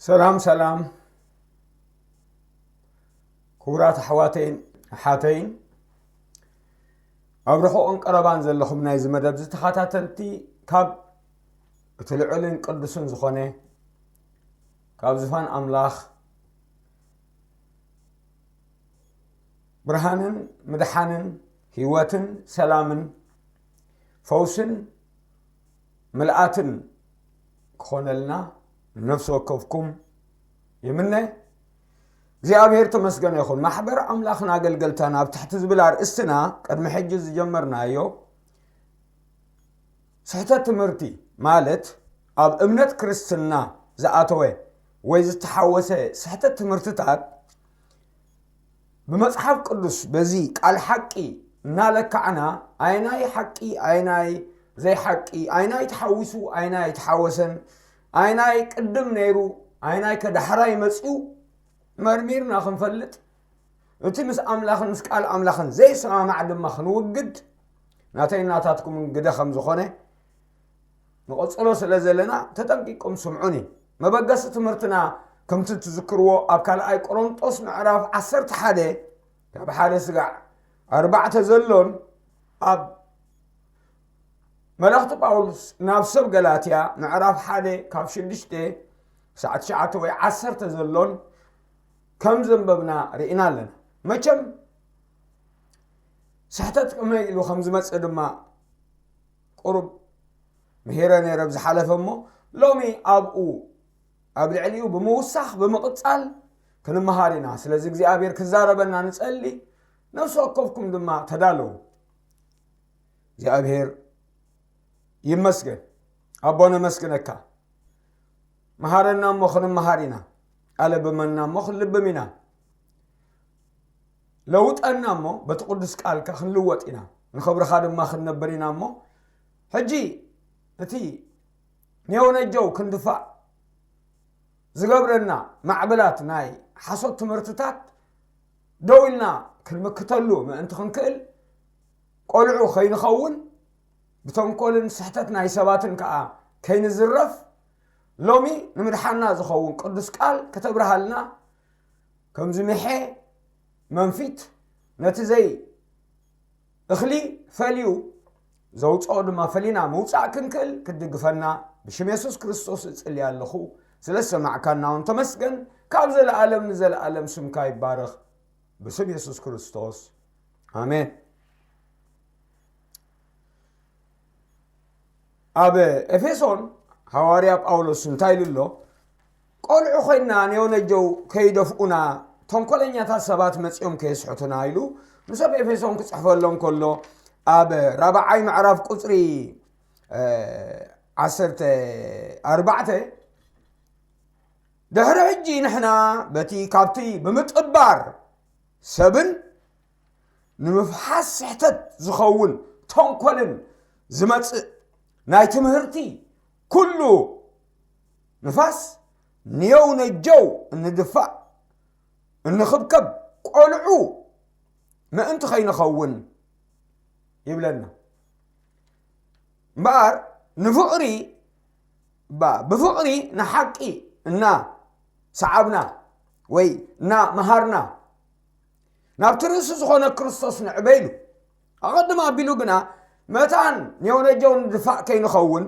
ሰላም ሰላም፣ ክቡራት ኣሕዋተይን ኣሓተይን፣ ኣብ ርሑቕን ቀረባን ዘለኹም ናይዚ መደብ ዝተኸታተልቲ፣ ካብ እቲ ልዑልን ቅዱስን ዝኾነ ካብ ዝፋን ኣምላኽ ብርሃንን ምድሓንን ህይወትን ሰላምን ፈውስን ምልኣትን ክኾነልና ንነፍሲ ወከፍኩም ይምነ። እግዚኣብሔር ተመስገን ይኹን። ማሕበር ኣምላኽን ኣገልገልታን ኣብ ትሕቲ ዝብል ኣርእስትና ቅድሚ ሕጂ ዝጀመርናዮ ስሕተት ትምህርቲ፣ ማለት ኣብ እምነት ክርስትና ዝኣተወ ወይ ዝተሓወሰ ስሕተት ትምህርትታት፣ ብመጽሓፍ ቅዱስ በዚ ቃል ሓቂ እናለካዕና፣ ኣይናይ ሓቂ፣ ኣይናይ ዘይሓቂ፣ ኣይናይ ተሓዊሱ፣ ኣይናይ ተሓወሰን፣ ኣይናይ ቅድም ነይሩ፣ ኣይናይ ከ ዳሕራይ መጺኡ መርሚርና ክንፈልጥ፣ እቲ ምስ ኣምላኽን ምስ ቃል ኣምላኽን ዘይሰማማዕ ድማ ክንውግድ፣ ናተይ ናታትኩምን ግደ ከም ዝኾነ ንቐጽሎ ስለ ዘለና፣ ተጠንቂቆም ስምዑኒ። መበገሲ ትምህርትና ከምቲ ትዝክርዎ፣ ኣብ ካልኣይ ቆሮንጦስ ምዕራፍ ዓሰርተ ሓደ ካብ ሓደ ስጋዕ ኣርባዕተ ዘሎን፣ ኣብ መልእኽቲ ጳውሎስ ናብ ሰብ ገላትያ ምዕራፍ ሓደ ካብ ሽዱሽተ ክሳዕ ትሽዓተ ወይ ዓሰርተ ዘሎን ከም ዘንበብና ርኢና ኣለና። መቸም ስሕተት ከመይ ኢሉ ከም ዝመጽእ ድማ ቁሩብ ምሂረ ነይረ ኣብ ዝሓለፈ፣ እሞ ሎሚ ኣብኡ፣ ኣብ ልዕሊኡ ብምውሳኽ ብምቕጻል ክንመሃር ኢና። ስለዚ እግዚኣብሔር ክዛረበና ንጸሊ። ነፍሲ ወከፍኩም ድማ ተዳለዉ። እግዚኣብሔር ይመስገን። ኣቦ ነመስግነካ። መሃረና እሞ ክንመሃር ኢና። ኣለብመና እሞ ክንልብም ኢና። ለውጠና እሞ በቲ ቅዱስ ቃልካ ክንልወጥ ኢና። ንኽብርኻ ድማ ክንነብር ኢና እሞ፣ ሕጂ እቲ ኔውነጀው ክንድፋእ ዝገብረና ማዕበላት ናይ ሓሶት ትምህርትታት ደው ኢልና ክንምክተሉ ምእንቲ ክንክእል፣ ቆልዑ ከይንኸውን፣ ብተንኮልን ስሕተት ናይ ሰባትን ከኣ ከይንዝረፍ፣ ሎሚ ንምድሓና ዝኸውን ቅዱስ ቃል ከተብርሃልና፣ ከምዚ ምሐ መንፊት ነቲ ዘይ እኽሊ ፈልዩ ዘውጽኦ ድማ ፈሊና ምውጻእ ክንክእል ክትድግፈና ብሽም የሱስ ክርስቶስ እጽሊ ኣለኹ። ስለ ዝሰማዕካና እውን ተመስገን። ካብ ዘለኣለም ንዘለኣለም ስምካ ይባረኽ። ብስም የሱስ ክርስቶስ፣ ኣሜን። ኣብ ኤፌሶን ሃዋርያ ጳውሎስ እንታይ ኢሉ ኣሎ? ቆልዑ ኮይንና ንዮነጀው ከይደፍኡና፣ ተንኮለኛታት ሰባት መጺኦም ከየስሕቱና ኢሉ ንሰብ ኤፌሶን ክጽሕፈሎም ከሎ፣ ኣብ ራብዓይ ምዕራፍ ቁጽሪ፣ እ፣ ዓሰርተ ኣርባዕተ፣ ድሕሪ ሕጂ ንሕና በቲ ካብቲ ብምጥባር ሰብን ንምፍሓስ ስሕተት ዝኸውን ተንኮልን ዝመጽእ ናይ ትምህርቲ ኩሉ ንፋስ ንየው ነጀው እንድፋእ፣ እንኽብከብ ቆልዑ ምእንቲ ኸይንኸውን ይብለና። እምበኣር ንፍቕሪ፣ ባ-፣ ብፍቕሪ ንሓቂ እና ሰዓብና ወይ እና መሃርና፣ ናብቲ ርእሲ ዝኾነ ክርስቶስ ንዕበ ኢሉ። ኣቐድም ኣቢሉ ግና መታን ንዮነጀው ንድፋእ ከይንኸውን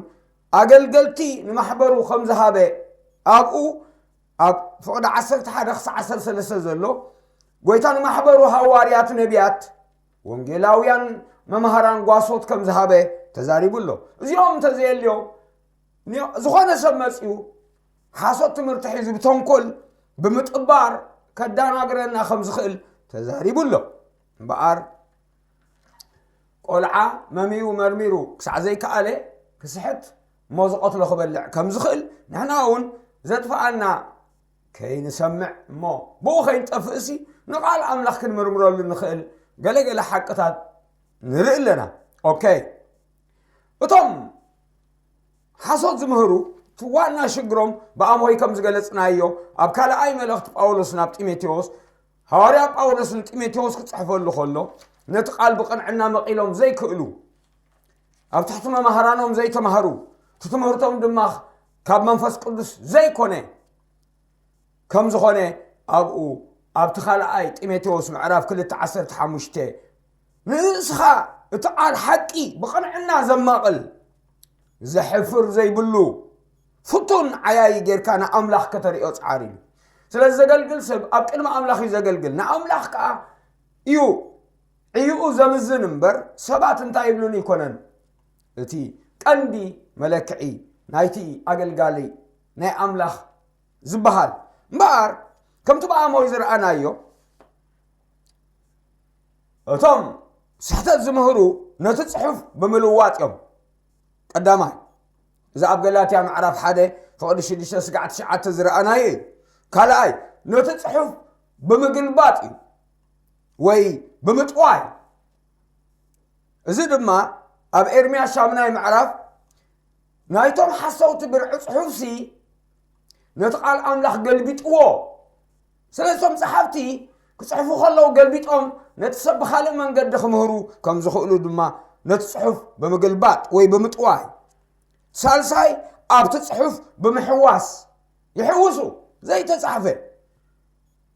ኣገልገልቲ ንማሕበሩ ከም ዝሃበ ኣብኡ ኣብ ፍቕዲ ዓሰርተ ሓደ ክሳዕ ዓሰርተ ሰለስተ ዘሎ፣ ጎይታ ንማሕበሩ ሃዋርያት፣ ነቢያት፣ ወንጌላውያን፣ መምሃራን፣ ጓሶት ከም ዝሃበ ተዛሪቡ ኣሎ። እዚኦም እንተዘየልዮ፣ ኒ-፣ ዝኾነ ሰብ መጺኡ ሓሶት ትምህርቲ ሒዙ ብተንኮል ብምጥባር ከዳናግረና ከም ዝኽእል ተዛሪቡ ኣሎ። እምበኣር ቆልዓ መሚዩ መርሚሩ ክሳዕ ዘይከኣለ ክስሕት እሞ ዝቐትሎ ክበልዕ ከም ዝኽእል፣ ንሕና እውን ዘጥፍኣና ከይንሰምዕ እሞ ብኡ ከይንጠፍእሲ ንቓል ኣምላኽ ክንምርምረሉ ንኽእል ገለገለ ሓቅታት ንርኢ ኣለና። ኦኬ፣ እቶም ሓሶት ዝምህሩ እቲ ዋና ሽግሮም ብኣምሆይ ከም ዝገለጽናዮ ኣብ ካልኣይ መልእኽቲ ጳውሎስ ናብ ጢሞቴዎስ፣ ሃዋርያ ጳውሎስ ንጢሞቴዎስ ክጽሕፈሉ ከሎ፣ ነቲ ቃል ብቕንዕና መቒሎም ዘይክእሉ፣ ኣብ ትሕቲ መማህራኖም ዘይተማህሩ፣ እቲ ትምህርቶም ድማ ካብ መንፈስ ቅዱስ ዘይኮነ፣ ከም ዝኾነ ኣብኡ ኣብቲ ካልኣይ ጢሞቴዎስ ምዕራፍ ክልተ ዓሰርተ ሓሙሽተ ንርእስኻ እቲ ቃል ሓቂ ብቕንዕና ዘማቕል ዘሕፍር ዘይብሉ ፍቱን ዓያዪ ጌርካ ንኣምላኽ ከተርእዮ ጸዓር ኢሉ። ስለዚ ዘገልግል ሰብ ኣብ ቅድሚ ኣምላኽ እዩ ዘገልግል። ንኣምላኽ ከኣ እዩ ዕዩኡ ዘምዝን እምበር ሰባት እንታይ ይብሉን ኣይኮነን እቲ ቀንዲ መለክዒ ናይቲ ኣገልጋሊ ናይ ኣምላኽ ዝበሃል። እምበኣር ከምቲ ብኣሞይ ዝረኣናዮ እቶም ስሕተት ዝምህሩ ነቲ ጽሑፍ ብምልዋጥ እዮም። ቀዳማይ፣ እዚ ኣብ ገላትያ ምዕራፍ ሓደ ፍቕዲ ሽዱሽተ ስጋዕ ትሽዓተ ዝረኣናዮ እዩ። ካልኣይ፣ ነቲ ጽሑፍ ብምግልባጥ እዩ ወይ ብምጥዋይ። እዚ ድማ ኣብ ኤርምያስ ሻምናይ ምዕራፍ ናይቶም ሓሰውቲ ብርዒ ጽሑፍሲ ነቲ ቃል ኣምላኽ ገልቢጥዎ። ስለዚ እቶም ጸሓፍቲ ክጽሕፉ ከለዉ ገልቢጦም ነቲ ሰብ ብኻልእ መንገዲ ክምህሩ ከም ዝኽእሉ ድማ ነቲ ጽሑፍ ብምግልባጥ ወይ ብምጥዋይ። ሳልሳይ ኣብቲ ጽሑፍ ብምሕዋስ ይሕውሱ። ዘይተጻሕፈ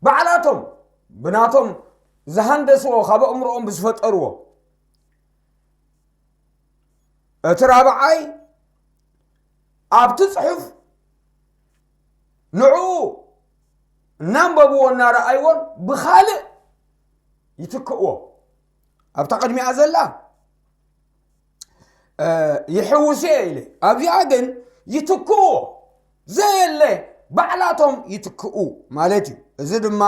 ባዕላቶም ብናቶም ዝሃንደስዎ ካብ ኣእምሮኦም ብዝፈጠርዎ። እቲ ራብዓይ ኣብቲ ጽሑፍ ንዕኡ እናንበብዎ እናረኣይዎን ብኻልእ ይትክእዎ። ኣብታ ቅድሚኣ ዘላ ይሕውስዮ ኢለ ኣብዚኣ ግን ይትክእዎ ዘየለ ባዕላቶም ይትክኡ ማለት እዩ። እዚ ድማ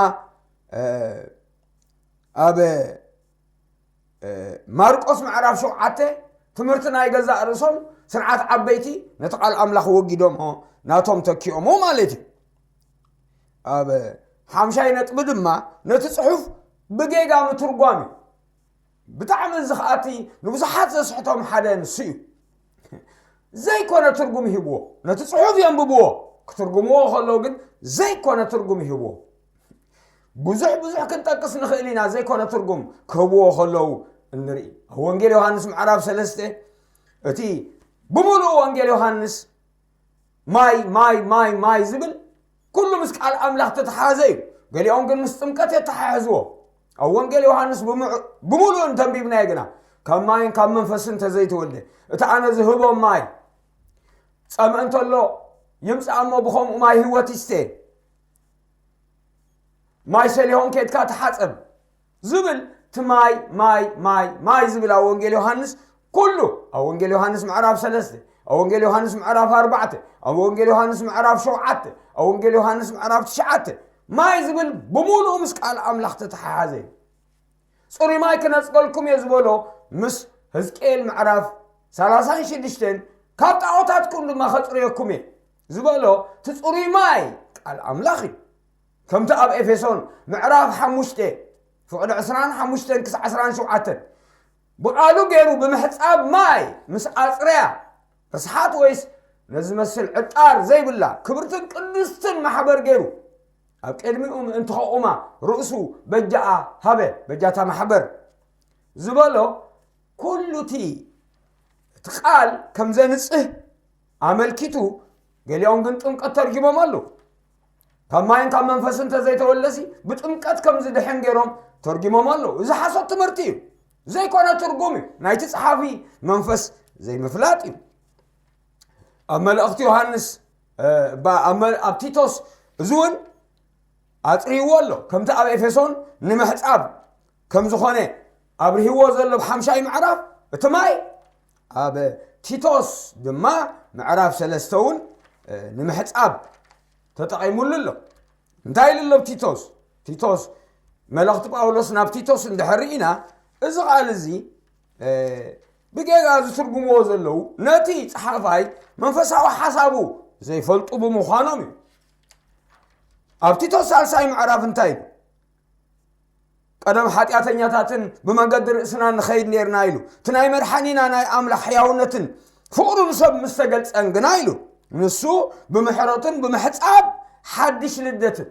ኣብ ማርቆስ ምዕራፍ ሸውዓተ ትምህርቲ ናይ ገዛእ ርእሶም ስርዓት ዓበይቲ ነቲ ቃል ኣምላኽ ወጊዶም ናቶም ተኪኦሞ ማለት እዩ። ኣብ ሓምሻይ ነጥቢ ድማ ነቲ ጽሑፍ ብጌጋ ምትርጓም እዩ። ብጣዕሚ እዚ ከኣቲ ንብዙሓት ዘስሕቶም ሓደ ንሱ እዩ። ዘይኮነ ትርጉም ይህብዎ። ነቲ ጽሑፍ የንብብዎ፣ ክትርጉምዎ ከለዉ ግን ዘይኮነ ትርጉም ይህብዎ። ብዙሕ ብዙሕ ክንጠቅስ ንኽእል ኢና ዘይኮነ ትርጉም ክህብዎ ከለዉ እንርኢ። ኣብ ወንጌል ዮሃንስ ምዕራፍ ሰለስተ እቲ ብምሉእ ወንጌል ዮሃንስ ማይ ማይ ማይ ማይ ዝብል ኩሉ ምስ ቃል ኣምላኽ ተተሓዘ እዩ። ገሊኦም ግን ምስ ጥምቀት የተሓሕዝዎ። ኣብ ወንጌል ዮሃንስ ብምሉእ እንተንቢብናዮ ግና ካብ ማይን ካብ መንፈስን እንተዘይተወልደ እቲ ኣነ ዝህቦም ማይ ጸምእ እንተሎ ይምጻእ እሞ ብኸምኡ ማይ ህይወት ይስተ። ማይ ሰሊሆም ኬድካ ተሓጸብ ዝብል እቲ ማይ ማይ ማይ ማይ ዝብል ኣብ ወንጌል ዮሃንስ ኩሉ ኣብ ወንጌል ዮሃንስ ምዕራፍ ሰለስተ ኣብ ወንጌል ዮሃንስ ምዕራፍ ኣርባዕተ ኣብ ወንጌል ዮሃንስ ምዕራፍ ሸውዓተ ኣብ ወንጌል ዮሃንስ ምዕራፍ ትሽዓተ ማይ ዝብል ብምሉኡ ምስ ቃል ኣምላኽ ተተሓሓዘ እዩ። ጽሩይ ማይ ክነጽገልኩም እየ ዝበሎ ምስ ህዝቅኤል ምዕራፍ ሰላሳን ሽዱሽተን ካብ ጣዖታትኩም ድማ ከጽርየኩም እየ ዝበሎ እቲ ጽሩይ ማይ ቃል ኣምላኽ እዩ። ከምቲ ኣብ ኤፌሶን ምዕራፍ ሓሙሽተ ፍቕዲ ዕስራን ሓሙሽተን ክሳዕ ዕስራን ሸውዓተን ብቓሉ ገይሩ ብምሕጻብ ማይ ምስ ኣጽረያ ርስሓት ወይስ ነዚ መስል ዕጣር ዘይብላ ክብርትን ቅድስትን ማሕበር ገይሩ ኣብ ቅድሚኡ ምእንቲ ከቑማ ርእሱ በጃኣ ሃበ። በጃታ ማሕበር ዝበሎ ኩሉ እቲ እቲ ቃል ከም ዘንጽህ ኣመልኪቱ ገሊኦም ግን ጥምቀት ተርጊሞም ኣለዉ። ካብ ማይን ካብ መንፈስን እንተዘይተወለሲ ብጥምቀት ከም ዝድሕን ገይሮም ተርጊሞም ኣለዉ። እዚ ሓሶት ትምህርቲ እዩ። ዘይኮነ ትርጉም እዩ። ናይቲ ጸሓፊ መንፈስ ዘይምፍላጥ እዩ። ኣብ መልእኽቲ ዮሃንስ ኣብ ቲቶስ እዚ እውን ኣጽርይዎ ኣሎ። ከምቲ ኣብ ኤፌሶን ንምሕጻብ ከም ዝኾነ ኣብርህዎ ዘሎ ብሓምሻይ ምዕራፍ እቲ ማይ ኣብ ቲቶስ ድማ ምዕራፍ ሰለስተ እውን ንምሕጻብ ተጠቒሙሉ ኣሎ። እንታይ ኢሉ ኣሎ ቲቶስ? ቲቶስ መልእኽቲ ጳውሎስ ናብ ቲቶስ እንድሕር ኢና እዚ ቃል እዚ ብጌጋ ዝትርጉምዎ ዘለዉ ነቲ ጸሓፋይ መንፈሳዊ ሓሳቡ ዘይፈልጡ ብምዃኖም እዩ። ኣብ ቲቶስ ሳልሳይ ምዕራፍ እንታይ ኢሉ? ቀደም ሓጢኣተኛታትን ብመንገዲ ርእስና ንኸይድ ነርና ኢሉ እቲ ናይ መድሓኒና ናይ ኣምላኽ ሕያውነትን ፍቕሩን ሰብ ምስ ተገልጸን ግና ኢሉ ንሱ ብምሕረቱን ብምሕጻብ ሓድሽ ልደትን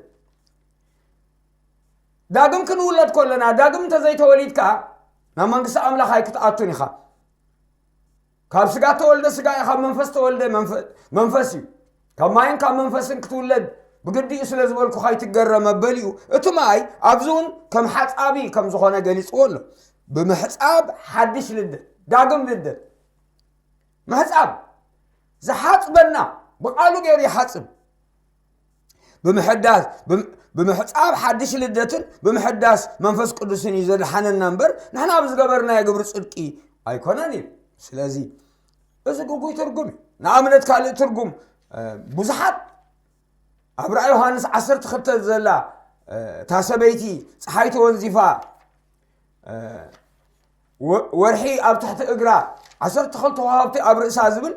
ዳግም ክንውለድ ከለና ዳግም እንተዘይተወሊድካ ናብ መንግስቲ ኣምላኽ ኣይክትኣቱን ኢኻ። ካብ ስጋ ተወልደ ስጋ እዩ፣ ካብ መንፈስ ተወልደ መንፈስ እዩ። ካብ ማይን ካብ መንፈስን ክትውለድ ብግዲኡ ስለ ዝበልኩ ከይትገረም መበሊኡ። እቲ ማይ ኣብዚ እውን ከም ሓጻቢ ከም ዝኾነ ገሊጽዎ ኣሎ። ብምሕጻብ ሓድሽ ልደት፣ ዳግም ልደት። ምሕጻብ ዝሓጽበና ብቓሉ ገይሩ ይሓጽብ። ብምሕዳስ፣ ብም-፣ ብምሕጻብ ሓድሽ ልደትን ብምሕዳስ መንፈስ ቅዱስን እዩ ዘድሓነና እምበር፣ ንሕና ብዝገበርናዮ ግብሪ ጽድቂ ኣይኮነን እዩ። ስለዚ እዚ ግጉይ ትርጉም እዩ። ንኣብነት ካልእ ትርጉም፣ እ፣ ብዙሓት ኣብ ራእይ ዮሃንስ ዓሰርተ ክልተ ዘላ፣ እ፣ እታ ሰበይቲ ጸሓይ ተወንዚፋ፣ እ፣ ወ-፣ ወርሒ ኣብ ትሕቲ እግራ፣ ዓሰርተ ክልተ ኮኸብቲ ኣብ ርእሳ ዝብል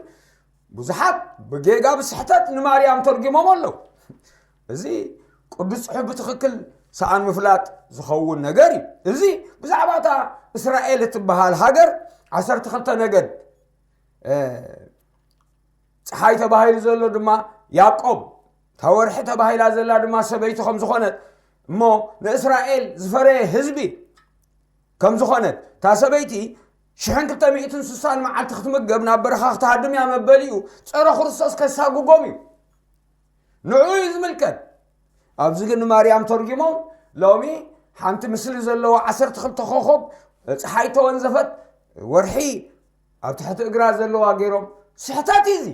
ብዙሓት ብጌጋ ብስሕተት ንማርያም ተርጊሞም ኣለዉ። እዚ ቅዱስ ጽሑፍ ብትኽክል ሰኣን ምፍላጥ ዝኸውን ነገር እዩ። እዚ ብዛዕባ እታ እስራኤል እትበሃል ሃገር ዓሰርተ ክልተ ነገድ፣ እ፣ ጸሓይ ተባሂሉ ዘሎ ድማ ያዕቆብ፣ እታ ወርሒ ተባሂላ ዘላ ድማ ሰበይቲ ከም ዝኾነት፣ እሞ ንእስራኤል ዝፈረየ ህዝቢ ከም ዝኾነት፣ እታ ሰበይቲ ሽሕን ክልተ ሚእትን ስሳን መዓልቲ ክትምገብ ናብ በረኻ ክትሃድም እያ መበሊኡ ጸረ ክርስቶስ ከሳጉጎም እዩ። ንዑ እዩ ዝምልከት። ኣብዚ ግን ንማርያም ተርጊሞም ሎሚ ሓንቲ ምስሊ ዘለዋ ዓሰርተ ክልተ ኮኸብ ጸሓይ ተወንዘፈት ወርሒ ኣብ ትሕቲ እግራ ዘለዋ ገይሮም። ስሕተት እዩ እዚ።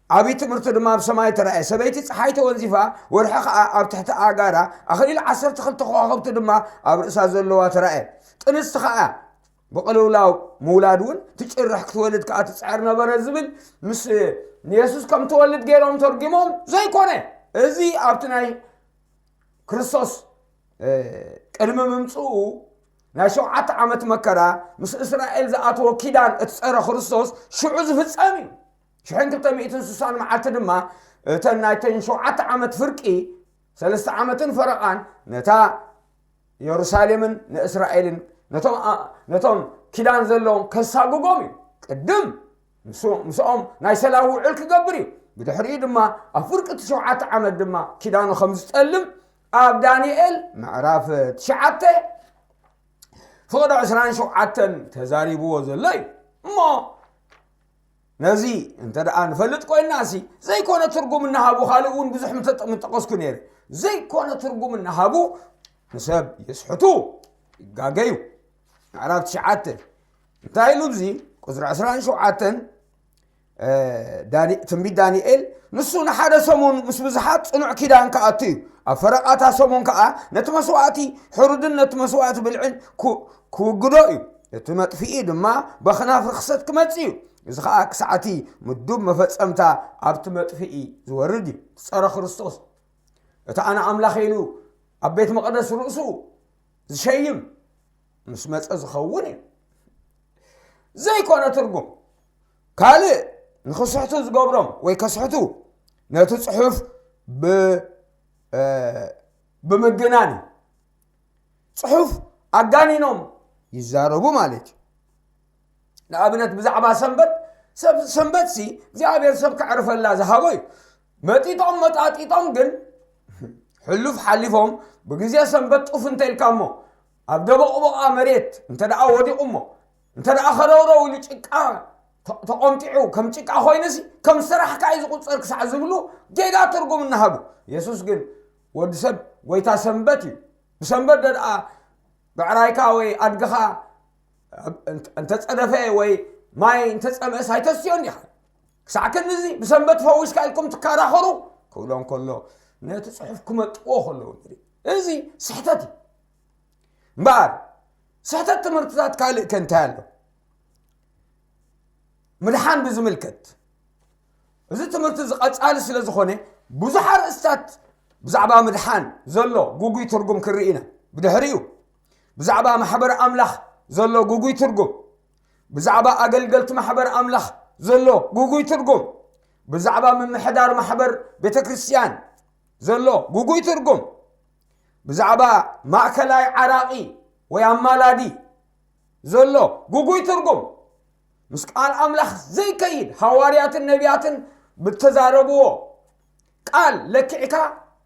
ዓብዪ ትምህርቲ ድማ ኣብ ሰማይ ተራእየ። ሰበይቲ ጸሓይ ተወንዚፋ፣ ወርሒ ኸኣ ኣብ ትሕቲ ኣእጋራ፣ ኣኽሊል ዓሰርተ ክልተ ከዋኽብቲ ድማ ኣብ ርእሳ ዘለዋ ተራእየ። ጥንስቲ ኸኣ ብቕልውላው ምውላድ እውን ትጭርሕ ክትወልድ ከኣ ትጽዕር ነበረ ዝብል ምስ ንየሱስ ከም ትወልድ ገይሮም ተርጊሞም ዘይኮነ። እዚ ኣብቲ ናይ ክርስቶስ፣ እ፣ ቅድሚ ምምጽኡ ናይ ሸውዓተ ዓመት መከራ ምስ እስራኤል ዝኣተዎ ኪዳን እቲ ጸረ ክርስቶስ ሽዑ ዝፍጸም እዩ። ሽሕን ክልተ ሚእትን ስሳን መዓልቲ ድማ እተን ናይተን ሸውዓተ ዓመት ፍርቂ፣ ሰለስተ ዓመትን ፈረቓን ነታ የሩሳሌምን ንእስራኤልን ነቶም ኣ-፣ ነቶም ኪዳን ዘለዎም ከሳጉጎም እዩ። ቅድም ምስ-፣ ምስኦም ናይ ሰላም ውዕል ክገብር እዩ። ብድሕሪኡ ድማ ኣብ ፍርቂ እቲ ሸውዓተ ዓመት ድማ ኪዳኑ ከም ዝጠልም ኣብ ዳንኤል ምዕራፍ ትሽዓተ ፍቕዲ ዕስራን ሸውዓተን ተዛሪብዎ ዘሎ እዩ። እሞ ነዚ እንተ ደኣ ንፈልጥ ኮይንና ሲ ዘይኮነ ትርጉም እናሃቡ፣ ካልእ እውን ብዙሕ ምተ-፣ ምጠቐስኩ ነይረ። ዘይኮነ ትርጉም እናሃቡ ንሰብ የስሕቱ፣ ይጋገዩ። ምዕራፍ ትሽዓተ እንታይ ኢሉ ኣብዚ ቁጽሪ ዕስራን ሸውዓተን፣ እ፣ ዳኒ-፣ ትንቢት ዳንኤል፣ ንሱ ንሓደ ሰሙን ምስ ብዙሓት ጽኑዕ ኪዳን ክኣቱ እዩ። ኣብ ፈረቓታ ሰሙን ከኣ ነቲ መስዋእቲ ሕሩድን ነቲ መስዋእቲ ብልዕን ኩ-፣ ክውግዶ እዩ። እቲ መጥፍኢ ድማ በኽናፍ ርኽሰት ክመጽእ እዩ። እዚ ኸኣ ክሳዕ እቲ ምዱብ መፈጸምታ ኣብቲ መጥፍኢ ዝወርድ እዩ። ጸረ ክርስቶስ፣ እቲ ኣነ ኣምላኽ ኢሉ ኣብ ቤት መቕደስ ርእሱ ዝሸይም ምስ መጸ ዝኸውን እዩ። ዘይኮነ ትርጉም ካልእ ንኽስሕቱ ዝገብሮም ወይ ከስሕቱ ነቲ ጽሑፍ ብ-፣ እ፣ ብምግናን እዩ። ጽሑፍ ኣጋኒኖም ይዛረቡ ማለት እዩ። ንኣብነት ብዛዕባ ሰንበት፣ ሰብ ሰንበት ሲ እግዚኣብሔር ሰብ ከዕርፈላ ዝሃቦ እዩ። መጢጦም መጣጢጦም ግን ሕሉፍ ሓሊፎም ብግዜ ሰንበት ጡፍ እንተ ኢልካ እሞ ኣብ ደቦቕቦቓ መሬት እንተ ደኣ ወዲቑ እሞ እንተ ደኣ ከረውረው ኢሉ ጭቃ ተ-፣ ተቖምጢዑ ከም ጭቃ ኮይኑሲ ከም ስራሕካ እዩ ዝቑጸር ክሳዕ ዝብሉ ጌጋ ትርጉም እናሃቡ። የሱስ ግን ወዲ ሰብ ጎይታ ሰንበት እዩ። ብሰንበት ዶ ደኣ ብዕራይካ ወይ ኣድግኻ እንተ-፣ እንተጸደፈ ወይ ማይ እንተጸምእስ ኣይተስትዮን ዲኻ? ክሳዕ ክንድዚ ብሰንበት ፈዊስካ ኢልኩም ትከራኸሩ ክብሎ እንከሎ ነቲ ጽሑፍ ክመጥዎ ከለዉ ንርኢ። እዚ ስሕተት እዩ። እምበኣር ስሕተት ትምህርትታት ካልእ ከ እንታይ ኣሎ? ምድሓን ብዝምልከት እዚ ትምህርቲ እዚ ቀጻሊ ስለ ዝኾነ ብዙሕ ኣርእስታት ብዛዕባ ምድሓን ዘሎ ግጉይ ትርጉም ክርኢ ኢና። ብድሕሪኡ ብዛዕባ ማሕበር ኣምላኽ ዘሎ ግጉይ ትርጉም፣ ብዛዕባ ኣገልገልቲ ማሕበር ኣምላኽ ዘሎ ግጉይ ትርጉም፣ ብዛዕባ ምምሕዳር ማሕበር ቤተ ክርስቲያን ዘሎ ግጉይ ትርጉም፣ ብዛዕባ ማእከላይ ዓራቒ ወይ ኣማላዲ ዘሎ ግጉይ ትርጉም፣ ምስ ቃል ኣምላኽ ዘይከይድ፣ ሃዋርያትን ነቢያትን ብተዛረብዎ ቃል ለኪዕካ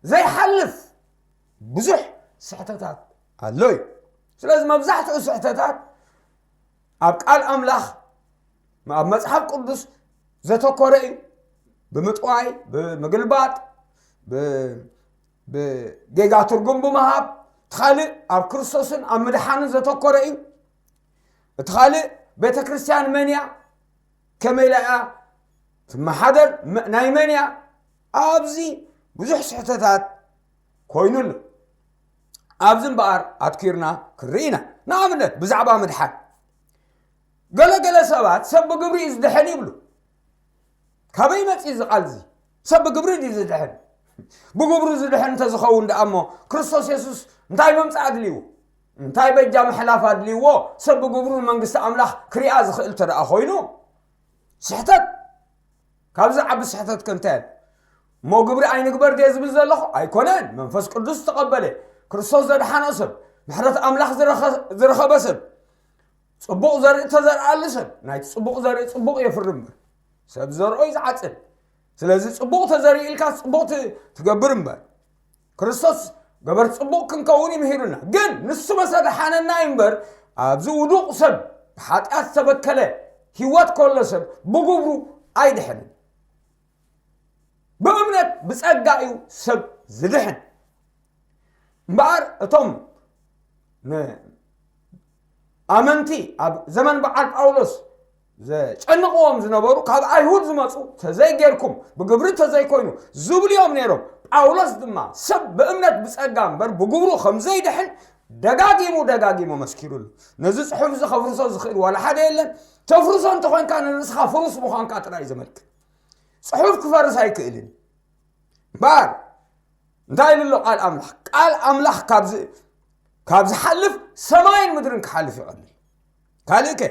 ዘይሓልፍ ብዙሕ ስሕተታት ኣሎ እዩ። ስለዚ መብዛሕትኡ ስሕተታት ኣብ ቃል ኣምላኽ፣ ኣብ መጽሓፍ ቅዱስ ዘተኮረ እዩ። ብምጥዋይ፣ ብምግልባጥ፣ ብ- ብጌጋ ትርጉም ብምሃብ፣ እቲ ካልእ ኣብ ክርስቶስን ኣብ ምድሓንን ዘተኮረ እዩ። እቲ ካልእ ቤተ ክርስቲያን መን እያ፣ ከመይ ኢላ እያ ትመሓደር፣ መ- ናይ መን እያ፣ ኣብዚ ብዙሕ ስሕተታት ኮይኑ ኣሎ። ኣብዚ እምበኣር ኣትኪርና ክንርኢ ኢና። ንኣብነት ብዛዕባ ምድሓን፣ ገለ ገለ ሰባት ሰብ ብግብሪ እዩ ዝድሕን ይብሉ። ካበይ መፂ እዚ ቃል እዚ? ሰብ ብግብሪ ድዩ ዝድሕን? ብግብሩ ዝድሕን እንተዝኸውን ደኣ እሞ፣ ክርስቶስ የሱስ እንታይ ምምፃእ ኣድልይዎ? እንታይ በጃ ምሕላፍ ኣድልይዎ? ሰብ ብግብሩ ንመንግስቲ ኣምላኽ ክሪኣ ዝኽእል እንተ ደኣ ኮይኑ፣ ስሕተት። ካብዚ ዓቢ ስሕተት ከ እንታይ ኣሎ? እሞ ግብሪ ኣይንግበር ድየ ዝብል ዘለኹ? ኣይኮነን። መንፈስ ቅዱስ ዝተቐበለ፣ ክርስቶስ ዘድሓኖ ሰብ፣ ምሕረት ኣምላኽ ዝረኸ- ዝረኸበ ሰብ፣ ጽቡቕ ዘርኢ ተዘርኣሉ ሰብ፣ ናይቲ ጽቡቕ ዘርኢ ጽቡቕ የፍሪ እምበር፣ ሰብ ዘርኦ እዩ ዝዓጽድ። ስለዚ ጽቡቕ ተዘሪኡ ኢልካ ጽቡቕ ት- ትገብር እምበር፣ ክርስቶስ ገበር ጽቡቕ ክንከውን ይምሂሩና። ግን ንሱ መሰ ደሓነና እዩ እምበር፣ ኣብዚ ውዱቕ ሰብ፣ ብሓጢኣት ዝተበከለ ህይወት ከሎ ሰብ ብግብሩ ኣይድሕንን። ብእምነት ብጸጋ እዩ ሰብ ዝድሕን። እምበኣር እቶም ን- ኣመንቲ ኣብ ዘመን በዓል ጳውሎስ ዘጨንቕዎም ዝነበሩ፣ ካብ ኣይሁድ ዝመጹ፣ ተዘይጌርኩም፣ ብግብሪ ተዘይኮይኑ ዝብሉ እዮም ነይሮም። ጳውሎስ ድማ ሰብ ብእምነት ብጸጋ እምበር ብግብሩ ከም ዘይድሕን ደጋጊሙ ደጋጊሙ መስኪሩሉ። ነዚ ጽሑፍ እዚ ከፍርሶ ዝኽእል ዋላ ሓደ የለን። ተፍርሶ እንተኾይንካ ንርእስኻ ፍሩስ ምዃንካ ጥራይ እዩ ዘመልክት። ጽሑፍ ክፈርስ ኣይክእልን። እምበኣር እንታይ ኢሉ ኣሎ ቃል ኣምላኽ? ቃል ኣምላኽ ካብ ዝ- ካብ ዝሓልፍ ሰማይን ምድርን ክሓልፍ ይቐልል። ካልእ ከ?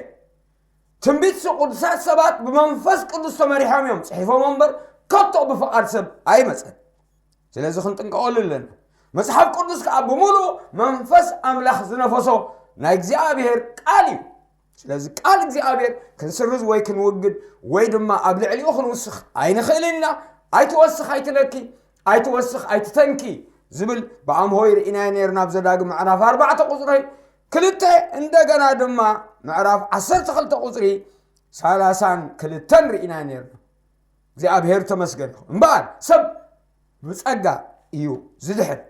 ትንቢትሲ ቅዱሳት ሰባት ብመንፈስ ቅዱስ ተመሪሖም እዮም ጽሒፎም እምበር፣ ከቶ ብፍቓድ ሰብ ኣይመጸን። ስለዚ ክንጥንቀቐሉ ኣለና። መጽሓፍ ቅዱስ ከኣ ብምሉኡ መንፈስ ኣምላኽ ዝነፈሶ ናይ እግዚኣብሔር ቃል እዩ። ስለዚ ቃል እግዚኣብሔር ክንስርዝ ወይ ክንውግድ ወይ ድማ ኣብ ልዕሊኡ ክንውስኽ ኣይንኽእልን ኢና። ኣይትወስኽ ኣይትነኪ፣ ኣይትወስኽ ኣይትተንኪ ዝብል ብኣምሆይ ርኢናዮ ነርና ኣብ ዘዳግም ምዕራፍ ኣርባዕተ ቁጽሪ ክልተ፣ እንደገና ድማ ምዕራፍ ዓሰርተ ክልተ ቁጽሪ ሰላሳን ክልተን ርኢናዮ ነርና። እግዚኣብሔር ተመስገን ይኹን። እምበኣር ሰብ ብጸጋ እዩ ዝድሕን።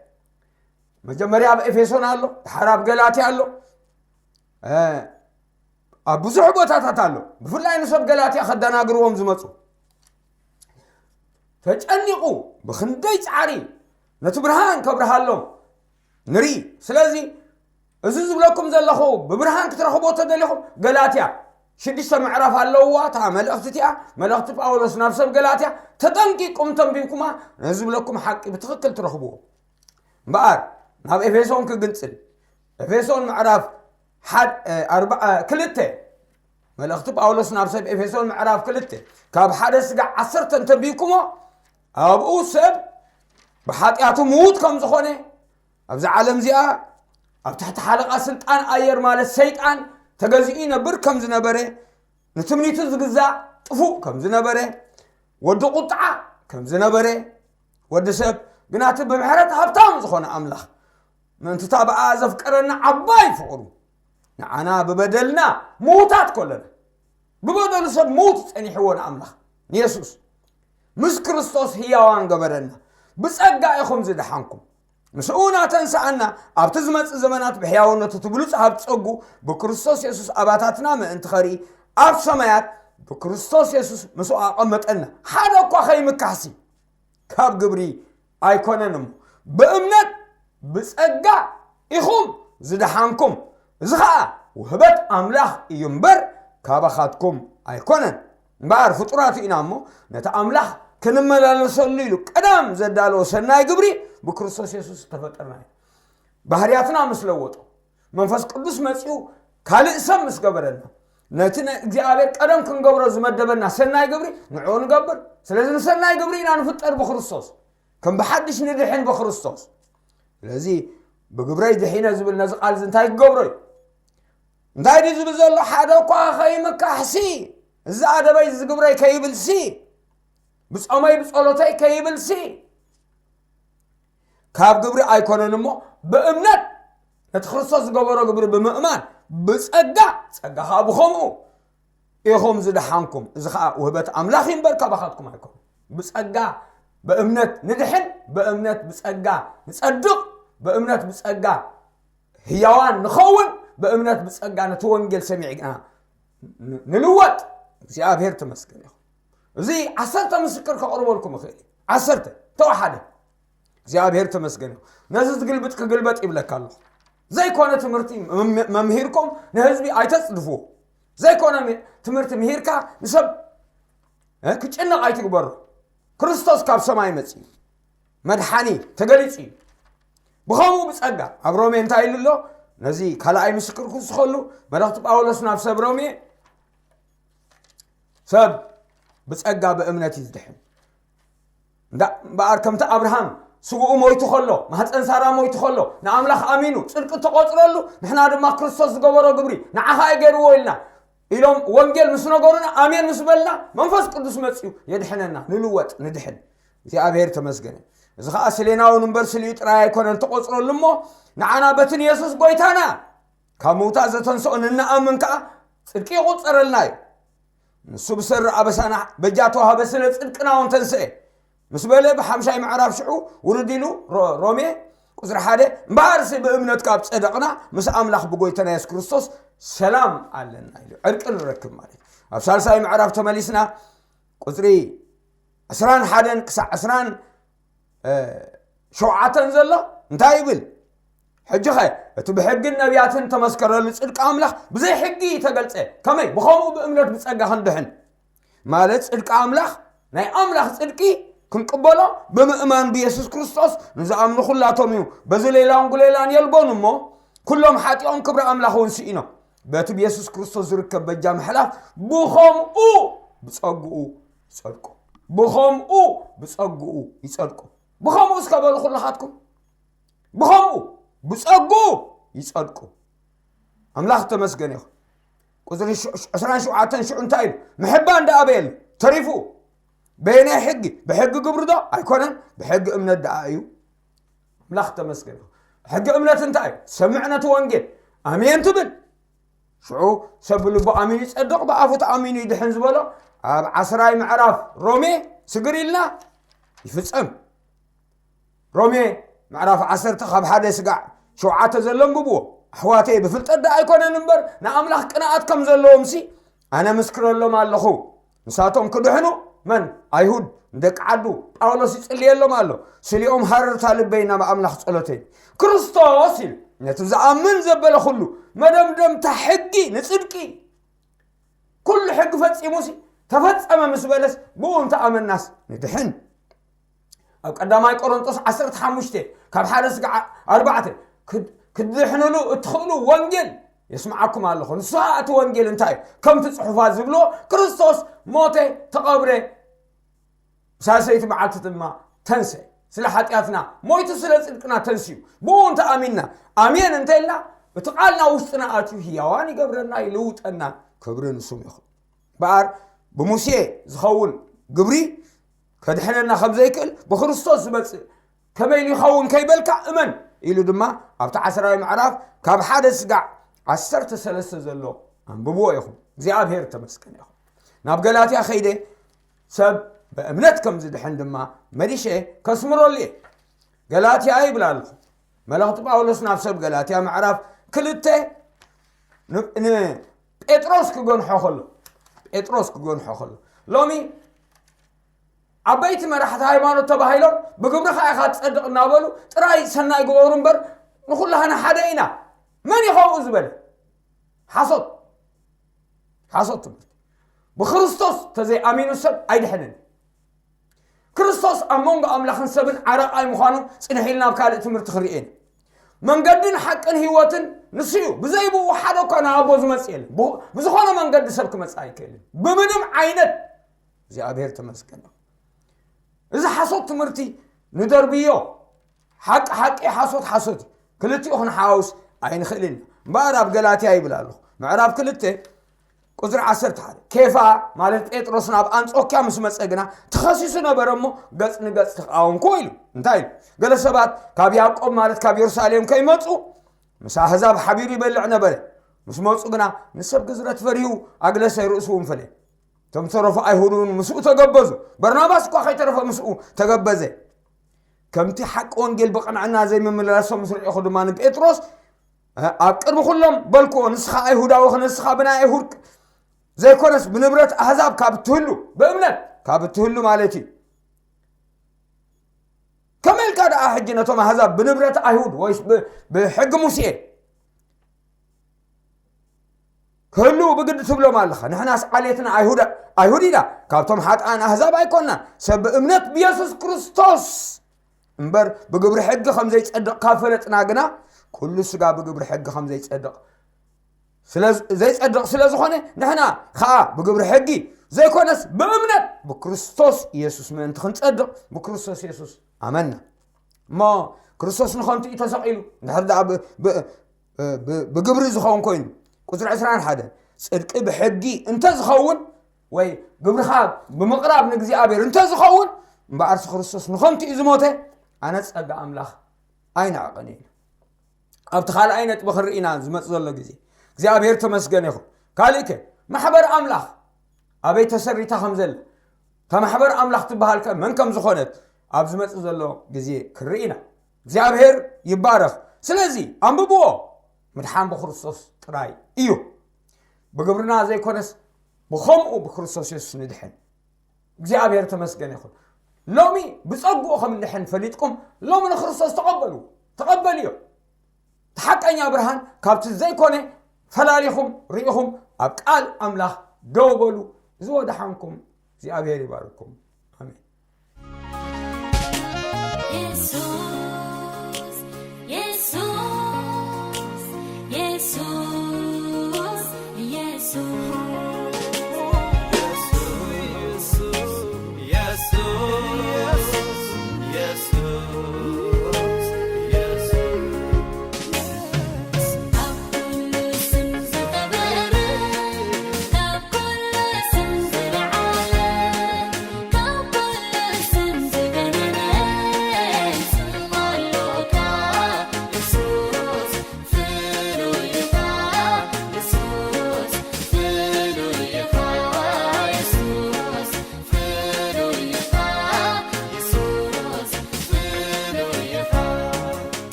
መጀመርያ ኣብ ኤፌሶን ኣሎ፣ ድሓር ኣብ ገላትያ ኣሎ፣ እ፣ ኣብ ብዙሕ ቦታታት ኣሎ። ብፍላይ ንሰብ ገላትያ ከደናግርዎም ዝመጹ፣ ተጨኒቑ ብኽንደይ ጻዕሪ ነቲ ብርሃን ከብርሃሎም ንርኢ። ስለዚ እዚ ዝብለኩም ዘለኹ ብብርሃን ክትረኽቦ ተደሊኹም፣ ገላትያ ሽዱሽተ ምዕራፍ ኣለውዋ እታ መልእኽቲ እቲኣ፣ መልእኽቲ ጳውሎስ ናብ ሰብ ገላትያ። ተጠንቂቁም ተንቢብኩማ፣ ነዚ ዝብለኩም ሓቂ ብትኽክል ትረኽብዎ። እምበኣር ናብ ኤፌሶን ክግንጽል፣ ኤፌሶን ምዕራፍ ሓደ፣ እ፣ ኣርባ-፣ እ፣ ክልተ፣ መልእኽቲ ጳውሎስ ናብ ሰብ ኤፌሶን ምዕራፍ ክልተ ካብ ሓደ ስጋዕ ዓሰርተ እንተንቢብኩሞ፣ ኣብኡ ሰብ ብሓጢኣቱ ምዉት ከም ዝኾነ፣ ኣብዛ ዓለም እዚኣ ኣብ ትሕቲ ሓለቓ ስልጣን ኣየር ማለት ሰይጣን ተገዚኡ ይነብር ከም ዝነበረ፣ ንትምኒቱ ዝግዛእ ጥፉእ ከም ዝነበረ፣ ወዲ ቁጥዓ ከም ዝነበረ፣ ወዲ ሰብ ግና እቲ ብምሕረት ሃብታም ዝኾነ ኣምላኽ፣ ምእንቲ እታ ብኣ ዘፍቀረና ዓባይ ፍቕሩ፣ ንዓና ብበደልና ምዉታት ከለና፣ ብበደሉ ሰብ ምዉት ጸኒሕዎ ንኣምላኽ ንየሱስ፣ ምስ ክርስቶስ ህያዋን ገበረና። ብጸጋ ኢኹም ዝደሓንኩም፣ ምስኡ እናተንስኣና፣ ኣብቲ ዝመጽእ ዘመናት ብሕያውነቱ እቲ ብሉጽ ሃብቲ ጸጉ ብክርስቶስ የሱስ ኣባታትና ምእንቲ ኸርኢ፣ ኣብ ሰማያት ብክርስቶስ የሱስ ምስኡ ኣቐመጠና። ሓደ እኳ ኸይምካሕሲ፣ ካብ ግብሪ ኣይኮነን እሞ፣ ብእምነት ብጸጋ ኢኹም ዝደሓንኩም። እዚ ኸኣ ውህበት ኣምላኽ እዩ እምበር፣ ካባኻትኩም ኣይኮነን። እምበኣር ፍጡራት ኢና እሞ፣ ነቲ ኣምላኽ ክንመላለሰሉ ኢሉ ቀደም ዘዳለዎ ሰናይ ግብሪ ብክርስቶስ የሱስ ዝተፈጠርና እዩ። ባህርያትና ምስ ለወጦ፣ መንፈስ ቅዱስ መጺኡ ካልእ ሰብ ምስ ገበረና፣ ነቲ ናይ እግዚኣብሔር ቀደም ክንገብሮ ዝመደበና ሰናይ ግብሪ ንዕኡ ንገብር። ስለዚ ንሰናይ ግብሪ ኢና ንፍጠር ብክርስቶስ። ከም ብሓድሽ ንድሕን ብክርስቶስ። ስለዚ ብግብረይ ድሒነ ዝብል ነዚ ቃል እዚ እንታይ ክገብሮ እዩ? እንታይ ድዩ ዝብል ዘሎ? ሓደ እኳ ኸይምካሕሲ፣ እዚ ኣደበይ፣ እዚ ግብረይ ከይብልሲ፣ ብጾመይ ብጸሎተይ ከይብልሲ፣ ካብ ግብሪ ኣይኮነን እሞ፣ ብእምነት ነቲ ክርስቶስ ዝገበሮ ግብሪ ብምእማን፣ ብጸጋ፣ ጸጋ ኸኣ ብኸምኡ ኢኹም ዝደሓንኩም። እዚ ኸኣ ውህበት ኣምላኽ እዩ እምበር፣ ካባኻትኩም ኣይኮነን። ብጸጋ ብእምነት ንድሕን፣ ብእምነት ብጸጋ ንጸድቕ፣ ብእምነት ብጸጋ ህያዋን ንኸውን፣ ብእምነት ብጸጋ ነቲ ወንጌል ሰሚዕና ን- ንልወጥ። እግዚኣብሔር ተመስገን ይኹን። እዚ ዓሰርተ ምስክር ከቕርበልኩም እኽእል እዩ። ዓሰርተ፣ ተወሓደ። እግዚኣብሔር ተመስገን ይኹን። ነዚ ዝግልብጥ ክግልበጥ ይብለካ ኣለኹ። ዘይኮነ ትምህርቲ መም- መምሂርኩም ንህዝቢ ኣይተጽድፍዎ። ዘይኮነ ም- ትምህርቲ ምሂርካ ንሰብ እ፣ ክጭነቕ ኣይትግበሩ። ክርስቶስ ካብ ሰማይ መጺኡ መድሓኒ ተገሊጹ እዩ። ብኸምኡ ብጸጋ ኣብ ሮሜ እንታይ ኢሉ ኣሎ? ነዚ ካልኣይ ምስክር ክውስኸሉ መልእኽቲ ጳውሎስ ናብ ሰብ ሮሜ፣ ሰብ ብጸጋ ብእምነት እዩ ዝድሕን። እንዳ- እምበኣር ከምቲ ኣብርሃም ስግኡ ሞይቱ ከሎ፣ ማህፀን ሳራ ሞይቱ ከሎ፣ ንኣምላኽ ኣሚኑ ጽድቂ ተቖጽረሉ፣ ንሕና ድማ ክርስቶስ ዝገበሮ ግብሪ ንዓኻ እየ ገይርዎ ኢልና ኢሎም ወንጌል ምስ ነገሩና፣ ኣሜን ምስ በልና፣ መንፈስ ቅዱስ መጺኡ የድሕነና፣ ንልወጥ፣ ንድሕን። እግዚኣብሔር ተመስገነ። እዚ ኸዓ ስሌናውን እምበር ስሊኡ ጥራይ ኣይኮነን ተቖጽረሉ እሞ፣ ንዓና በቲ ንየሱስ ጐይታና ካብ ምውታት ዘተንስኦ ንንኣምን ከኣ ጽድቂ ይቑጸረልና እዩ። ንሱ ብሰሪ ኣበሳና በጃ ተዋህበ፣ ስለ ጽድቅና እውን ተንስኤ ምስ በለ፣ ብሓምሻይ ምዕራፍ ሽዑ ውርድ ኢሉ፣ ሮ- ሮሜ ቁጽሪ ሓደ፣ እምበኣርሲ ብእምነት ካብ ጸደቕና ምስ ኣምላኽ ብጎይታና የሱስ ክርስቶስ ሰላም ኣለና ኢሉ፣ ዕርቂ ንረክብ ማለት እዩ። ኣብ ሳልሳይ ምዕራፍ ተመሊስና ቁጽሪ ዕስራን ሓደን ክሳዕ ዕስራን ሸውዓተን ዘሎ እንታይ ይብል? ሕጂ ኸ እቲ ብሕግን ነቢያትን ተመስከረሉ ጽድቂ ኣምላኽ ብዘይ ሕጊ ተገልጸ። ከመይ? ብኸምኡ ብእምነት ብጸጋ ክንድሕን። ማለት ጽድቂ ኣምላኽ፣ ናይ ኣምላኽ ጽድቂ ክንቅበሎ ብምእማን ብየሱስ ክርስቶስ ንዝኣምኑ ኩላቶም እዩ። በዚ ሌላን ጉሌላን የልቦን እሞ፣ ኩሎም ሓጢኦም ክብሪ ኣምላኽ እውን ስኢኖም። በቲ ብየሱስ ክርስቶስ ዝርከብ በጃ ምሕላፍ ብኸምኡ ብጸግኡ ይጸድቁ። ብኸምኡ ብጸግኡ ይጸድቁ። ብኸምኡ እስከ በሉ ኩልኻትኩም። ብኸምኡ ብጸግኡ ይጸድቁ። ኣምላኽ ተመስገን ይኹን። ቁጽሪ ሽ- ሽ- ዕስራን ሸውዓተን ሽዑ እንታይ ኢሉ? ምሕባን ደኣ ኣበየሉ ተሪፉ። በየናይ ሕጊ? ብሕጊ ግብሪ ዶ? ኣይኮነን፣ ብሕጊ እምነት ደኣ እዩ። ኣምላኽ ተመስገን ይኹን። ሕጊ እምነት እንታይ እዩ? ሰምዕ ነቲ ወንጌል፣ ኣሜን ትብል። ሽዑ ሰብ ብልቡ ኣሚኑ ይጸድቕ፣ ብኣፉ ተኣሚኑ ይድሕን ዝበሎ ኣብ ዓስራይ ምዕራፍ ሮሜ ስግር ኢልና ይፍጸም። ሮሜ ምዕራፍ ዓሰርተ ካብ ሓደ ስጋዕ ሸውዓተ ዘሎ ኣንብብዎ። ኣሕዋተይ፣ ብፍልጠት ደኣ ኣይኮነን እምበር፣ ንኣምላኽ ቅንኣት ከም ዘለዎም ሲ ኣነ ምስክረሎም ኣለኹ። ንሳቶም ክድሕኑ፣ መን? ኣይሁድ፣ ንደቂ ዓዱ። ጳውሎስ ይጽልየሎም ኣሎ። ስሊኦም ሃረርታ ልበይ ናብ ኣምላኽ ጸሎተይ። ክርስቶስ ኢሉ፣ ነቲ ዝኣምን ዘበለ ኩሉ፣ መደምደምታ ሕጊ ንጽድቂ። ኩሉ ሕጊ ፈጺሙሲ ተፈጸመ ምስ በለስ፣ ብኡ እንተ ኣመናስ ንድሕን። ኣብ ቀዳማይ ቆሮንጦስ ዓሰርተ ሓሙሽተ ካብ ሓደ ስጋዕ ኣርባዕተ፣ ክድ- ክትድሕንሉ እትኽእሉ ወንጌል የስምዓኩም ኣለኹ። ንሱ ኸኣ እቲ ወንጌል እንታይ እዩ? ከምቲ ጽሑፋት ዝብሎ፣ ክርስቶስ ሞተ፣ ተቐብረ፣ ሳልሰይቲ መዓልቲ ድማ ተንስአ። ስለ ሓጢኣትና ሞይቱ፣ ስለ ጽድቅና ተንስዩ። ብኡ እንተ ኣሚንና፣ ኣሜን እንተ ኢልና፣ እቲ ቃልና ውሽጥና ኣትዩ ህያዋን ይገብረና፣ ይልውጠና። ክብሪ ንስሙ ይኹን። እምበኣር ብሙሴ ዝኸውን ግብሪ ከድሕነና ከም ዘይክእል፣ ብክርስቶስ ዝመጽእ ከመይ ኢሉ ይኸውን ከይበልካ እመን ኢሉ ድማ ኣብቲ ዓስራይ ምዕራፍ ካብ ሓደ ስጋዕ ዓሰርተ ሰለስተ ዘሎ ኣንብብዎ ኢኹም። እግዚኣብሔር ተመስገን ይኹን። ናብ ገላትያ ከይደ ሰብ ብእምነት ከም ዝድሕን ድማ መሊሸ ከስምረሉ እየ። ገላትያ ይብል ኣለኹ። መልእኽቲ ጳውሎስ ናብ ሰብ ገላትያ ምዕራፍ ክልተ ን- ንጴጥሮስ ክገንሖ ከሎ፣ ጴጥሮስ ክገንሖ ከሎ፣ ሎሚ ዓበይቲ መራሕቲ ሃይማኖት ተባሂሎም ብግብርኻ ኢኻ ትጸድቕ እናበሉ ጥራይ ሰናይ ግበሩ እምበር ንኹላህና ሓደ ኢና። መን እዩ ከምኡ ዝበለ? ሓሶት፣ ሓሶት ትምህርቲ። ብክርስቶስ ተዘይኣሚኑ ሰብ ኣይድሕንን። ክርስቶስ ኣብ መንጎ ኣምላኽን ሰብን ዓረቓይ ምዃኑ ጽንሕ ኢልና ኣብ ካልእ ትምህርቲ ክንርእዮ ኢና። መንገድን ሓቅን ህይወትን ንሱ እዩ። ብዘይ ብኡ ሓደ እኳ ናብ ኣቦ ዝመጽእ የለን። ብ- ብዝኾነ መንገዲ ሰብ ክመጽእ ኣይክእልን። ብምንም ዓይነት እግዚኣብሔር ተመስገን። እዚ ሓሶት ትምህርቲ ንደርብዮ። ሓቂ ሓቂ፣ ሓሶት ሓሶት እዩ። ክልቲኡ ክንሓዋውስ ኣይንኽእልን ኢና። እምበኣር ኣብ ገላትያ ይብል ኣለኹ። ምዕራፍ ክልተ ቁጽሪ ዓሰርተ ሓደ፣ ኬፋ ማለት ጴጥሮስ ናብ ኣንጾክያ ምስ መጸ ግና ተኸሲሱ ነበረ እሞ፣ ገጽ ንገጽ ተቃወምኩዎ ኢሉ። እንታይ ኢሉ? ገለ ሰባት ካብ ያዕቆብ ማለት ካብ የሩሳሌም ከይመጹ ምስ ኣህዛብ ሓቢሩ ይበልዕ ነበረ። ምስ መጹ ግና ንሰብ ግዝረት ፈሪሁ ኣግለሰ፣ ርእሱ እውን ፈለየ። እቶም ዝተረፉ ኣይሁድ እውን ምስኡ ተገበዙ። በርናባስ እኳ ከይተረፈ ምስኡ ተገበዘ። ከምቲ ሓቂ ወንጌል ብቕንዕና ዘይምምልላሶም ምስ ረእኹ ድማ ንጴጥሮስ፣ ኣብ ቅድሚ ኩሎም በልክዎ፣ ንስኻ ኣይሁዳዊ፣ ንስኻ ብናይ ኣይሁድ ዘይኮነስ ብንብረት ኣህዛብ ካብ እትህሉ፣ ብእምነት ካብ እትህሉ ማለት እዩ። ከመይ ኢልካ ደኣ ሕጂ ነቶም ኣህዛብ ብንብረት ኣይሁድ ወይስ ብ-፣ ብሕጊ ሙሴ ክህልዉ ብግዲ ትብሎም ኣለኻ? ንሕናስ ዓሌትና ኣይሁዳ-፣ ኣይሁድ ኢና፣ ካብቶም ሓጥኣን ኣህዛብ ኣይኮንና። ሰብ ብእምነት ብየሱስ ክርስቶስ እምበር ብግብሪ ሕጊ ከም ዘይጸድቕ ካብ ፈለጥና ግና፣ ኩሉ ስጋ ብግብሪ ሕጊ ከም ዘይጸድቕ ስለ፣ ዘይጸድቕ ስለ ዝኾነ፣ ንሕና ኸኣ ብግብሪ ሕጊ ዘይኮነስ ብእምነት ብክርስቶስ የሱስ ምእንቲ ክንጸድቕ ብክርስቶስ የሱስ ኣመንና። እሞ ክርስቶስ ንኸንቱ እዩ ተሰቒሉ። እንድሕር ደኣ ብ-፣ ብ-፣ ብ-፣ ብግብሪ ዝኸውን ኮይኑ፣ ቁጽሪ ዕስራን ሓደን፣ ጽድቂ ብሕጊ እንተ ዝኸውን፣ ወይ ግብርኻ ብምቕራብ ንእግዚኣብሔር እንተ ዝኸውን፣ እምበኣርሲ ክርስቶስ ንኸንቱ እዩ ዝሞተ፣ ኣነ ጸጋ ኣምላኽ ኣይንዕቕን እዩ። ኣብቲ ካልኣይ ነጥቢ ክንርኢ ኢና ዝመጽእ ዘሎ ግዜ። እግዚኣብሔር ተመስገን ይኹን። ካልእ ከ፣ ማሕበር ኣምላኽ ኣበይ ተሰሪታ ከም ዘላ፣ እታ ማሕበር ኣምላኽ ትበሃል ከ መን ከም ዝኾነት ኣብ ዝመጽእ ዘሎ ግዜ ክንርኢ ኢና። እግዚኣብሔር ይባረኽ። ስለዚ ኣንብብዎ፣ ምድሓን ብክርስቶስ ጥራይ እዩ። ብግብርና ዘይኮነስ ብኸምኡ ብክርስቶስ የሱስ ንድሕን። እግዚኣብሔር ተመስገን ይኹን። ሎሚ ብጸግኡ ከም እንድሕን ፈሊጥኩም፣ ሎሚ ንክርስቶስ ተቐበሉ፣ ተቐበልዮ። እቲ ሓቀኛ ብርሃን ካብቲ ዘይኮነ ፈላሊኹም ርኢኹም ኣብ ቃል ኣምላኽ ደው በሉ። እዚ ወደሓንኩም እግዚኣብሔር ይባርኩም።